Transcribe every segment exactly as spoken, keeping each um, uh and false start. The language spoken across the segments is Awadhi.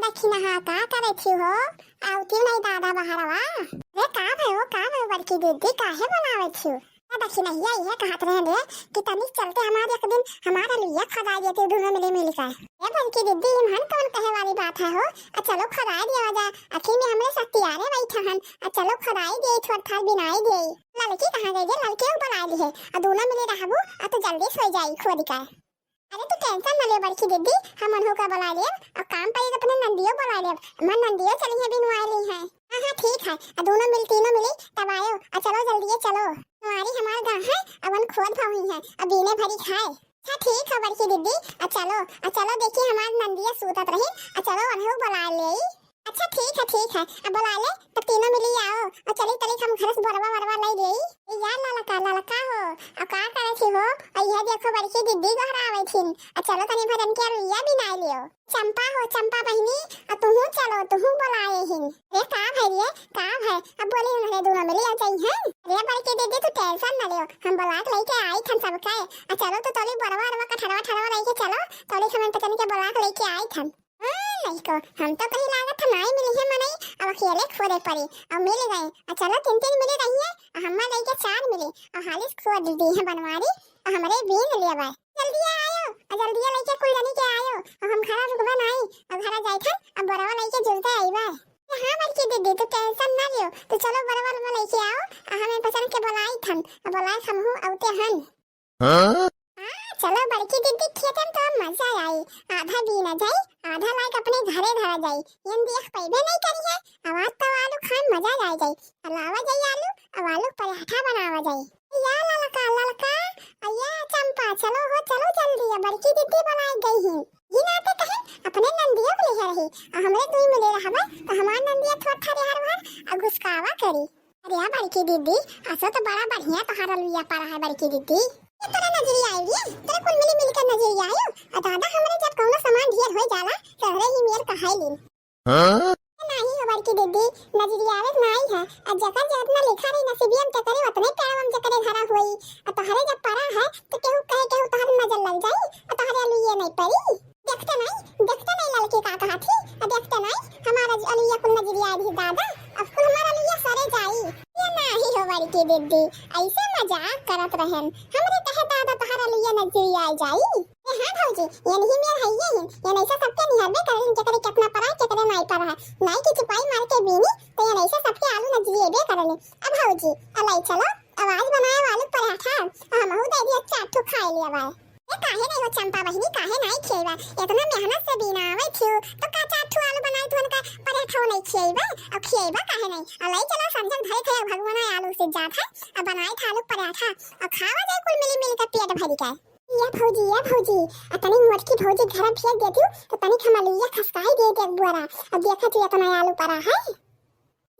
दखिनहा, का करत ही हो? आवतिउ नहीं दादा बहरवा। अरे का भयो, का भयो बड़की दीदी, काहे बोलावत ही? आ दखिनहिया इहे कहत रहे रे कि तनी चलते हमार एक दिन हमार अलुइया खोदाई देती दुनो मिली मिली का। ए बड़की दीदी, इमहन कौन कहे वाली बात है हो? आ चलो खोदाई दिया जा, आखिर में हमरे सत्तियारे बैठा हन। आ चलो खोदाई दिए, थोड़ थाल बिनाई दिए। ललकी कहाँ गई जे? ललकी उ बोला ली है। आ दुनो मिली रहबू, आ तो जल्दी सोई जाई खोद का। अरे तू tension न ले बड़की दीदी, हम उन्हों का बुला लेब। अब काम पड़ी तो अपने नंदियो बुला लेब, हमार नंदियो चली है बिनवाए ली है। हाँ हाँ ठीक है, अब दोनों मिल तीनों मिली तब आयो। अब चलो जल्दी चलो, तुम्हारी हमार गाँव है, अब उन खोद भवई है, अब बीने भरी खाए। अच्छा ठीक है बड़की दीदी, अब चलो, अब चलो देखी हमार नंदिया सूतत रही, अब चलो उन्हों बुला ले। अच्छा ठीक है, ठीक है, अब बुला ले, तब तीनों मिली आओ, और चली तली हम घर से बोरवा वरवा लाई देई। ए यार ललका, ललका हो, अब का करत ही हो? और यह देखो बड़की दीदी गोहरावत हिन, और चलो तनी भजन के अलुइया बिनाई लियो। चंपा हो, चंपा बहिनी, और तुहू चलो, तुहू बुलाए हिन। अरे का भई रे, का भई? अब बोली उन्होंने दोनों मिली आ जाई हैं। अरे बड़की दीदी तू tension न लियो, हम बुला के लेके आई थन सबके, और चलो तो तोली बोरवा वरवा कठरवा ठरवा लेके चलो, तोली हमन पचन के बुला के लेके आई थन। हाँ, लइको, हम तो कहीं लागत है नाई मिली है मनई, अब अकेले खोदे पड़ी, अब मिल गए। आ चलो, तीन तीन मिली रही है, आ हम्मा लइके चार मिली, आ हालिस खोद दी है बनवारी, आ हमरे बीन लेवे। जल्दी आयो, आ जल्दी लइके कुल जनी के आयो, आ हम घरा रुकबा नाई, आ घरा जाई थन, आ बोरवा लइके जुलते आईबा। ए हाँ बड़की दीदी, तू tension ना लियो, तू चलो बोरवा लइके आओ, आ हमें पसंद के बोलाई थन, आ बोलाई हमहू औते हन। हाँ? हाँ, चलो बड़की दीदी, खेते में तो मजा आई। आधा बीना जाई, आधा लाइके अपने घरे धरा जाई। यन देख पइबे नहीं करी है, आवाज तो आलू खाए मजा आ जाई। लावा जाई आलू, अब आलू पराठा बनावा जाई। या ललका, ललका, आ या चंपा, चलो हो, चलो जल्दी, अब बड़की दीदी बुलाई गई ही। ये नाते कहे, अपने नंदियों के लिए रही, और हमरे दुई मिले रहबा, तो हमार नंदिया थोड़ा थारे हर भर, और गुस्कावा करी। अरे बड़की दीदी, असो तो बड़ा बढ़िया तोहार अलुइया परा है बड़की दीदी। ये तोरा नजरी आई रे, तोरा कुल मिली मिलकर नजरी आयो। आ दादा हमरे जब कौनो सामान ढेर हो जाला, तोहरे ही मेर कहाई लीन। हाँ? नाही हो बड़की दीदी, नजरी आवे नाही है। आ जकर जितना लिखा रही नसीबिया में तकरे उतने पेड़वा में जकरे घरा होई। आ तोहरे जब परा है, तो केहू कहे केहू तोहरे नजर लग जाई, आ तोहरे अलुइये नहीं परी। देखते नहीं, देखते नहीं ललकी का कहा थी, आ देखते नहीं, हमारा ज-, अलुइया कुल नजरी आई रही दादा, अब कुल हमारा अलुइया सरे जाई। ये नाही हो बड़की दीदी, ऐसे मजाक करत रहन, हमरे कहे दादा तोहरा अलुइया नजरी आई जाई। ए हाँ भौजी, ये नहीं मेर है ये ही, ये नहीं से सबके निहरबे करलिन, केकरे कितना परा है, केकरे नाई परा है, नाई की चुपाई मार के बीनी, तो ये नहीं से सबके आलू नजरी एबे करलिन। अब भौजी, अलाई चलो, आवाज बनाए आलू पराठा, आ हमहू दे दिया चार ठो खाए लिया बाय। ए, काहे नहीं हो चंपा बहिनी, काहे नहीं खियबा? इतना मेहनत से बिनावे थियो, तो का चार ठो आलू बनाए थो उनका पराठा नहीं खियबा? और खियबा काहे नहीं? और लाई चलो संझक धरे थे भगवान आलू से जात है, अब बनाए था आलू पराठा, और खावा जाए कुल मिली मिली के पेट भरी के। ये भौजी, ये भौजी, आ तनी मोटकी भौजी घर भेज देती, तो तनी खमलिया खसकाई दे दे एक बोरा। अब देखा तू इतना आलू परा है।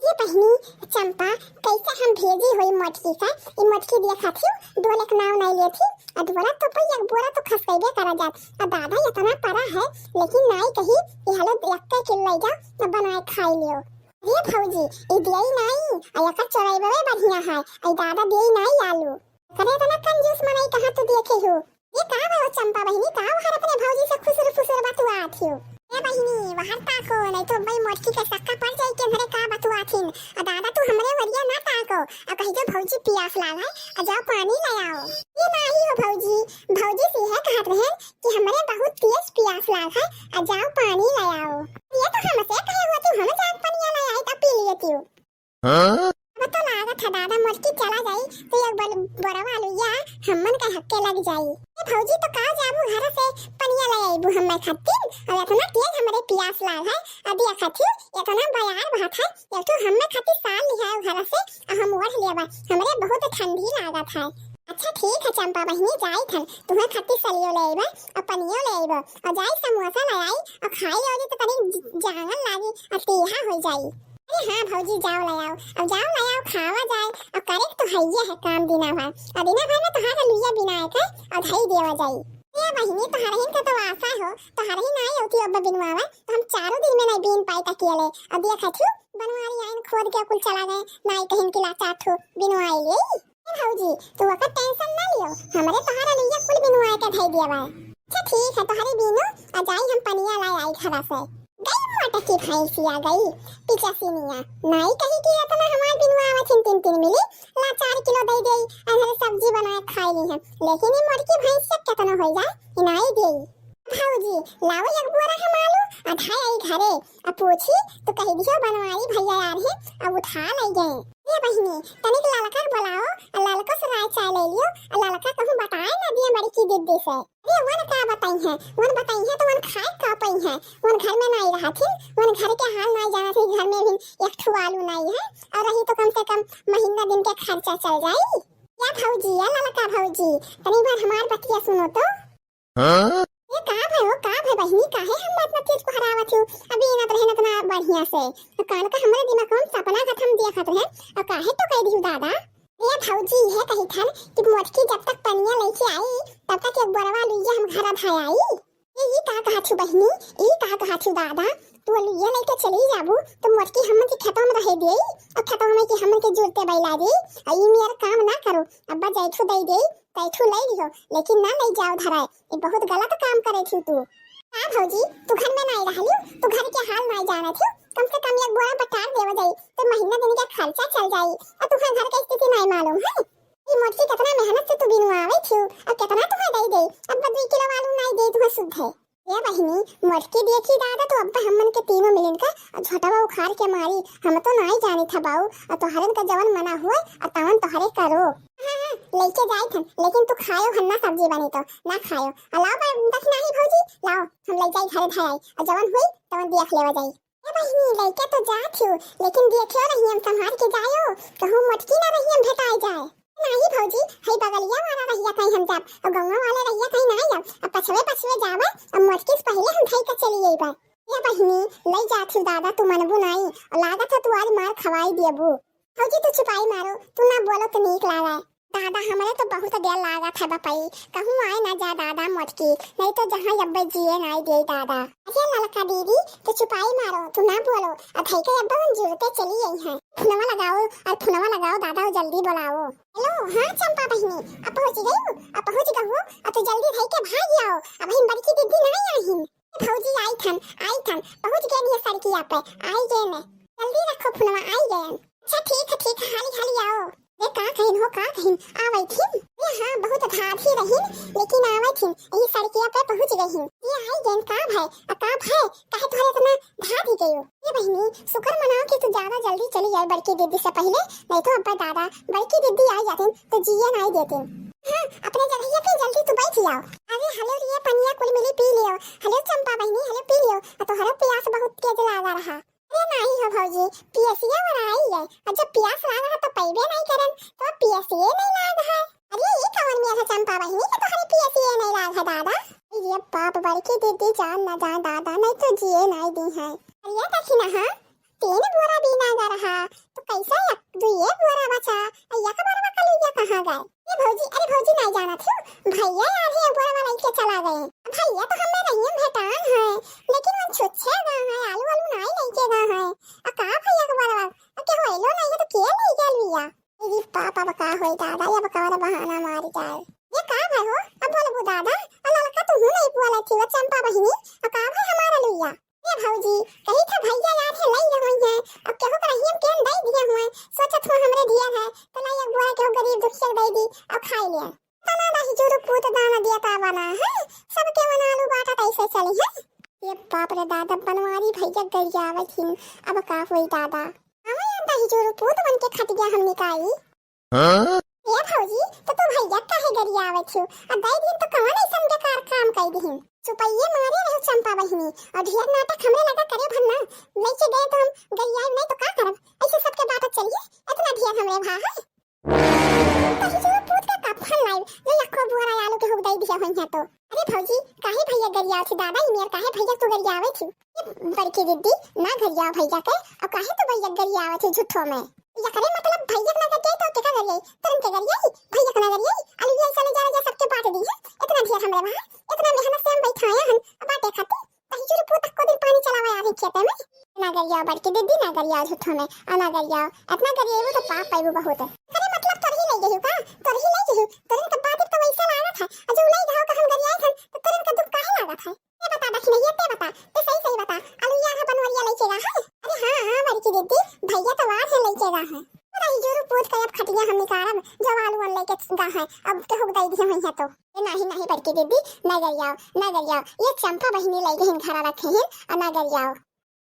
ये बहिनी चंपा, कैसे हम भेजी होई मोटकी का? ई मोटकी देखा थी, दो लेक नाव नहीं लेती। आ बोरा तो पई एक बोरा तो खसकैबे करा जात। आ दादा इतना परा है, लेकिन नाई कही, ये हलो एक के किलो ले जा, आ बनाए खाई लियो। ये भौजी, ई दियई नाई, आ एकर चोरैबे बढ़िया है, आ ई दादा दियई नाई आलू। करे इतना कंजूस मनई कहाँ तू देखे हो? ये का भयो चंपा बहिनी, का वहर अपने भौजी से खुसुर फुसुर बतुआत हियो? ए बहिनी, वहर ताको, नहीं तो बई मोटकी के सक्का पड़ जाई कि हमरे का बतुआत हिन। आ दादा तू हमरे वरिया ना ताको, आ कही जो भौजी पियास लाग है, आ जाओ पानी ले आओ। ये नाही हो भौजी, भौजी से है कहत रहन कि हमरे बहुत तेज पियास लाग है, आ जाओ पानी ले आओ। ये तो हमसे कहे हुआ तू हम जात पनिया ले आई तब पी लिए तू। हाँ? अब तो लागत है दादा मोटकी चला जाई तो एक बल-, बोरवा अलुइया हमन के हक्के लग जाई। ए भौजी तो का जाबू घर से पनिया ले आईबू हम्मे खातिर? अब इतना तेज हमरे पियास लाग है, अभी खातिर इतना बयार बात है, एक तो हम्मे खातिर साल लिया है घर से, आ हम ओढ़ लेबा, हमरे बहुत ठंडी लागत है। अच्छा ठीक है चंपा बहिनी, जाई थन, तुम्हें खातिर सलियो ले आईबा, और पनियो ले आईबा, और जाई समोसा ले आई, और खाई और तो तनी ज-, जांगन लागी, और तीहा हो जाई। अरे हाँ भौजी, जाओ ले आओ, अब जाओ ले आओ, खावा जाए, अब करे तो हइये है काम दिना भर, और दिना भर में तोहार अलुइया बिनाए के और धई देवा जाई। ए बहिनी, तोहरहिन के तो आशा हो, तोहरहिन आई होती अब बिनवावा, तो हम चारों दिन में नहीं बीन पाई तकियले। अब देखा थू, बनवारी आइन खोद के कुल चला गए, नाई कहिन कि ला चार ठो बिनवाई ले। ए भौजी, तू ओकर tension ना लियो, हमरे तोहरा लिए कुल बिनवाए के धई दिया बा। अच्छा ठीक है, तोहरे बीनू, आ जाई हम पनिया लाई आई घरा से। गई मोटकी भैंसिया गई पिचसिनिया, नाई कही कि इतना हमार बिनुआ आवत हिन तीन तीन मिली, ला चार किलो दे देई, अनहरे सब्जी बनाए खाई ली हम। लेकिन ई मोटकी भैंसिया केतना हो जाए, ई नाई देई। भौजी, लाओ एक बोरा हम आलू, आ धाई आई घरे, आ पूछी तो कही दियो बनवारी भैया यार है, अब उठा ले गए। ए बहिनी, तनिक ललका के बुलाओ, आ ललका से राय चाय ले लियो, आ ललका कहूँ बताए ना दिए बड़की दीदी से। अरे वन का बताई है, वन बताई है तो वन खाए का पाई है, वन घर में नाई रहा थी, वन घर के हाल नाई जाना थी, घर में भी एक ठो आलू नाई है, और रही तो कम से कम महीना दिन के खर्चा चल जाई। या भौजी, या ललका भौजी, तनी बार हमार बतिया सुनो तो। हाँ? ये का भय हो, का भय बहिनी, काहे हम इतना चीज को हरावत हो? अभी इनत रहे इतना बढ़िया से, तो काल का हमरे दिमाग में सपना घट हम देखत रहे, और काहे तो कह दियो दादा। ए भौजी, इहे कही थन कि मोटकी जब तक पनिया लेके आई, तब तक एक बोरवा लुइया हम घरा धाय आई। ए, ई का कहा छु बहिनी, ई का कहा छु दादा, तू लुइया लेके चली जाबू, तो मोटकी हमन के खेतवा में रहे देई, और खेतवा में कि हमन के जुरते बैला देई, आ ई मेर काम ना करो, अब्बा जैठू दे देई, तैठू ले लियो, लेकिन ना ले जाओ धराए, ये बहुत गलत काम करे थी तू। का भौजी, तू घर में नाई रहलियो, तू घर के हाल नाई जानत हो, कम से कम एक बोरा बटार देवा जाई, तो महीना दिन के खर्चा चल जाई, और तुम्हारे घर के स्थिति नाई मालूम है। ई मोटकी कितना मेहनत से तू बिनवावे थियो, अब कितना तुहे दे दे, अब दुई किलो आलू नाई दे तुहे सुध है। ए बहिनी, मोटकी देखी दादा तो अब हमन के तीनों मिलन का झोटवा उखाड़ के मारी, हम तो नाई जानी था बाऊ, और तोहरन का जवन मना हुए, और तवन तोहरे करो। हाँ, हाँ, लेके जाई थन, लेकिन तू खायो हन्ना सब्जी बनी तो, ना खायो। आ लाओ बा-, दखिनाही भौजी, लाओ, हम ले जाई घरे धाई, और जवन हुई, तवन देख लेवा जाई। ए बहिनी, लइके तो जात हो, लेकिन देखियो रहियन संभार के जायो, कहूँ मोटकी ना रहियन भेटाए जाए। नाही भौजी, हई बगलिया वाला रहिया कहीं हम जाब, और गौवा वाले रहिया कहीं ना जाब, अब पछवे पछवे जाबे, अब मोटकी से पहले हम धई के चली अइबे। ए बहिनी, लई जात हो दादा, तू मनबू नाई, और लागत है तू आज मार खवाई देबू। भौजी तू चुपाई मारो, तू ना बोलो तो नीक लागे। दादा, हमरे तो बहुत डर लागत है बपई, कहूँ आए ना जा दादा मोटकी, नहीं तो जहाँ अब्बे जिए नाई दे दादा। अरे ललका दीदी, तो चुपाई मारो, तू ना बोलो, अब है के अब्बे उन जुरते चली आई हैं। फोनवा लगाओ, और फोनवा लगाओ दादा, जल्दी बुलाओ। हेलो, हाँ चंपा बहिनी, अब पहुँच गई, अब पहुँच गई, अब तो जल्दी धई के भाग आओ, अब हम बड़की दीदी नहीं आई हैं। भौजी आई थन, आई थन, पहुँच गए नहीं सड़किया पे, आई गए ने। जल्दी रखो फोनवा, आई गए। अच्छा ठीक है, ठीक है, हाली हाली आओ। ए का कहिन हो, का कहिन? आवै थिन? ए हाँ, बहुत धाधी रहिन, लेकिन आवै थिन, यही सड़किया पे पहुँच गई हिन। ए आई गेन, का भय? आ का भय? काहे तोहरे इतना धाधी गयो? ए बहिनी, शुक्र मनाओ कि तू ज्यादा जल्दी चली आई बड़की दीदी से पहले, नहीं तो अब्बा दादा बड़की दीदी आई जातिन तो जिए नाई देतिन। हाँ, अपने जगहिया पे जल्दी तू बैठ जाओ। अरे हलो रे, पनिया कुल मिली पी लियो। हलो चंपा बहिनी, हलो पी लियो। आ तोहरो प्यास बहुत तेज लागा रहा। अरे नाही हो भौजी, पियसिया वराई है, और जब पियास लाग है तो पइबे नहीं करन, तो पियसिए नहीं लाग है। अरे ये कवन मेर है चंपा बहिनी कि तोहरे पियसिए नहीं लाग है दादा? ये बाप, बड़की दीदी जान ना जाए दादा, नहीं तो जिए नहीं दी है। अरे ये देखी ना, हाँ, तीन बोरा बीना गा रहा, तो कैसा एक दुइये बोरा बचा, और एक बोरा का लुइया कहाँ गए? ए भौजी, अरे भौजी, नाई जानत हो, भैया यार है, बोरा वाला लेके चला गए। भैया तो हमें नहीं भेटान है, लेकिन वो छुच्छे गा है, आलू वालू नाई लेके गा है। आ का भैया के बोरा, अब के होइलो नहीं है तो के ले गया लुइया? अरे पापा, अब का होई दादा, अब का वाला बहाना मारी जाए। ये का भाई हो, अब बोलबू दादा, आ ललका तू हूँ नहीं बोला थी, वो चंपा बहिनी, अब का भाई हमारा लुइया? ए भौजी, कही था भैया यार है, लई रहो है, अब केहू कर रहियन केन दई दिया हुए, सोचत हुआ हमरे धिया है, तो लाई एक बोरा केहू गरीब दुखिया दई दी, अब खाई लिया। तना दही जुरु पूत दाना दिया ता बना है, सबके मन आलू बाटा कैसे चली है? ये बाप रे दादा, बनवारी भैया गरियावत हिन, अब का होई दादा? हमें यार दही जुरु पूत बन के खट गया हमनी काई। हाँ? ए भौजी, तो तू भैया काहे गरियावत हो? आ दई दिन तो कवन ऐसन बेकार काम कई दिहिन? चुपइये मारे रहो चंपा बहिनी, और ढेर नाटक हमरे लगा करे भर ना। लेके गए तो हम गरियाए नहीं तो का करब? ऐसे सबके बात चलिए, इतना ढेर हमरे भा है। कहीं जो पूत का कफन लाइव, जो यखो बुआरा आलू के हुक दई दिया होई है तो। अरे भौजी, काहे भैया गरियावत थी दादा, ई मेर काहे भैया तू गरियावत थी? बड़की दीदी, ना गरियाओ भैया के, और काहे तो भैया गरियावत है झूठो में। एकरे मतलब भैया के ना गरियाई तो केका गरियाई? तुरंत के गरियाई, भैया के ना गरियाई, अलुइया ऐसा ले जा, ले जा, सबके बांट दी है, इतना ढेर हमरे वहाँ, इतना मेहनत से हम बैठाया हन, अब बाटे खातिर, कहीं चुरु पूत को दिन पानी चलावा आवे खेते में। ना गरियाओ बड़की दीदी, ना गरियाओ झूठो में, और ना गरियाओ, इतना गरियाई तो पाप पाइबू बहुत। अरे मतलब तोरही ले गई का? तोरही ले गई, तुरंत के बात तो वैसे लागत है, और जो ले जाओ का हम गरियाई थन, तो तुरंत के दुख काहे लागत है? ते बता दखिनैया, ते बता, ते सही सही बता, अलुइया है बनवा गा है। अरे, जुरु पूत के अब खटिया हम निकारब, जब आलू वाले के गा है, अब केहू के दई दिए होइहैं तो। ए, नाही, नाही, बड़की दीदी, ना गरियाओ, ना गरियाओ। ये चंपा बहिनी लई गई घरा रखे हैं, और ना गरियाओ।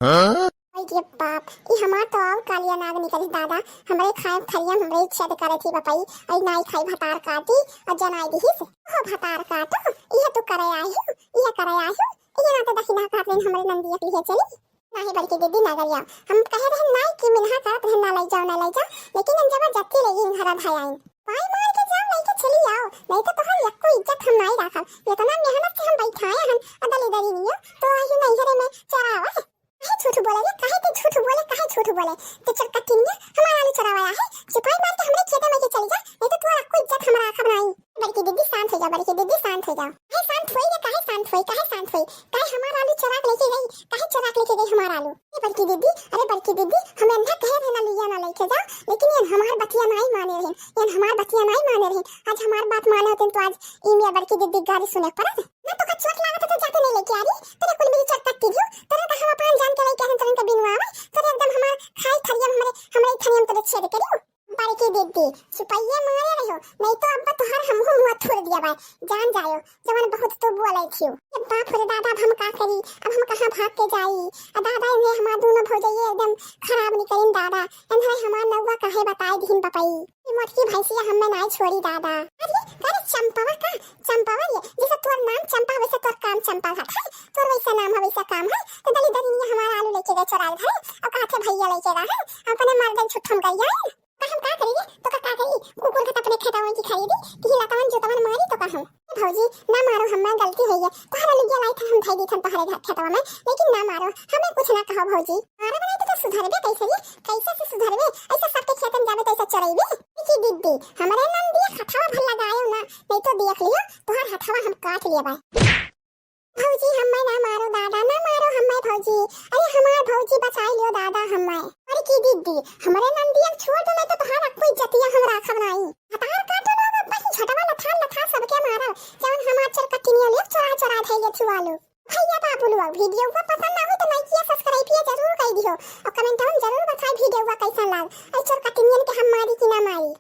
हाँ? ओए रे बाप, ई हमार तो और कालिया नाग निकली दादा, हमरे खाए थरिया में हमरे छेद करे थी बपई, आई नाई खाई भतार काटी, और जनाई दिहिस, हो भतार काटो, इहे तू करे आई हो, इहे करे आई हो, इहे ना तो दहिना काट लेन हमरे नंदिया के लिए चली। नाही बड़की दीदी ना गरियाओ, हम कहे रहे नाई कि मिनहा करत रहे ना लई जाओ, ना लई जाओ, लेकिन हम जबरदस्ती ले गई घरा धायाइन। पाई मार के जाओ, लेके चली आओ, नहीं तो तोहार यक्को इज्जत हम नाई राखब। इतना मेहनत से हम बैठाए हन, अदल इधर ही नहीं हो, तो आयु नैहरे में चरावा है। काहे झूठ बोले रे, काहे ते झूठ बोले, काहे झूठ बोले? ते चरकट्टिनिया हमार आलू चरावा है, सिपाही मार के हमरे खेते में के चली जा, नहीं तो तोहार यक्को इज्जत हम राखब नाई। बड़की दीदी शांत हो जाओ, बड़की दीदी शांत हो जाओ। काहे शांत होई रे, काहे शांत होई, काहे शांत होई? काहे हमार आलू चोरा के लेके गई? काहे चोरा के लेके गई हमार आलू? ए बड़की दीदी, अरे बड़की दीदी, हम अंधा कहे रहे ना लुइया ना लेके जाओ, लेकिन ये हमार बतिया नाई माने रहे, ये हमार बतिया नाई माने रहे। आज हमार बात माने होते तो आज ई में बड़की दीदी गारी सुने पड़त। ना तो का चोट लागत तो जाते नहीं लेके आ रही, तेरे कुल मेरी चोट कट्टी दियो, तेरे का हम अपन जान के लेके आए, तेरे का बिनुआ आवे, तेरे एकदम हमार खाई थरिया में हमरे, हमरे थरिया में तेरे छेद करियो। बड़की दीदी, चुपैया मारे रहो, नहीं तो अब तोहार हमहू मुँह थोड़ दिया बा, जान जायो, जवन बहुत तू बोले थियो। ए बाप रे दादा, अब हम का करी, अब हम कहाँ भाग के जाई? आ दादा, इन्हें हमार दोनों भौजैया एकदम खराब निकलिन दादा, इन्हें हमार नौवा काहे बताए दिहिन बपई? ई मोटकी भैंसिया हमें नाई छोड़ी दादा। अरे, अरे चंपवा का, चंपवा ये, जैसे तोर नाम चंपा वैसे तोर काम चंपा है, तोर वैसा नाम है वैसा काम है, तो दली दली हमारा आलू लेके गए चोराए घर, और कहा थे भैया लेके गए हैं, अपने मर्दन छुट्ठम गई है। तो हम का करी रे? तो का, का करी? कुकुर के तो अपने खेतवन की खाई दी, कि लतवन जोतवन मारी तो का हम? ए भौजी, ना मारो, हमें गलती होई है। तोहरा लुगिया लाई था, हम धई दी थन तोहरे घर खेतवा में, लेकिन ना मारो, हमें कुछ ना कहो भौजी। मारो बनाई तो, तो सुधरबे कैसे रे? कैसे से सुधरबे? ऐसा सबके खेतन जाबे तो ऐसा चोरैबे? देखी दीदी, हमरे नंदिया हथवा भर लगायो ना, नहीं तो देख लियो, तोहर हथवा हम काट लिया बा। भौजी, हम्मे ना मारो दादा, ना मारो हम्मे भौजी। अरे हमार भौजी बचाई लियो दादा हम्मे। अरे की दीदी, हमरे नंदिया के छोड़ दो, नहीं तो तोहार अक्को इज्जतिया हम राखब नाई। हतार काटो लोग, बस झटवा लथार लथार सबके मारब। जवन हमार चरकटिनिया लेब चोरा चोरा धइले छुआ लोग। भैया बाबू लोग, video हुआ पसंद ना हो तो like या subscribe या जरूर कर दियो और comment में जरूर बताए video हुआ कैसन लाग। अरे चरकटिनियन के हम मारी कि ना मारी।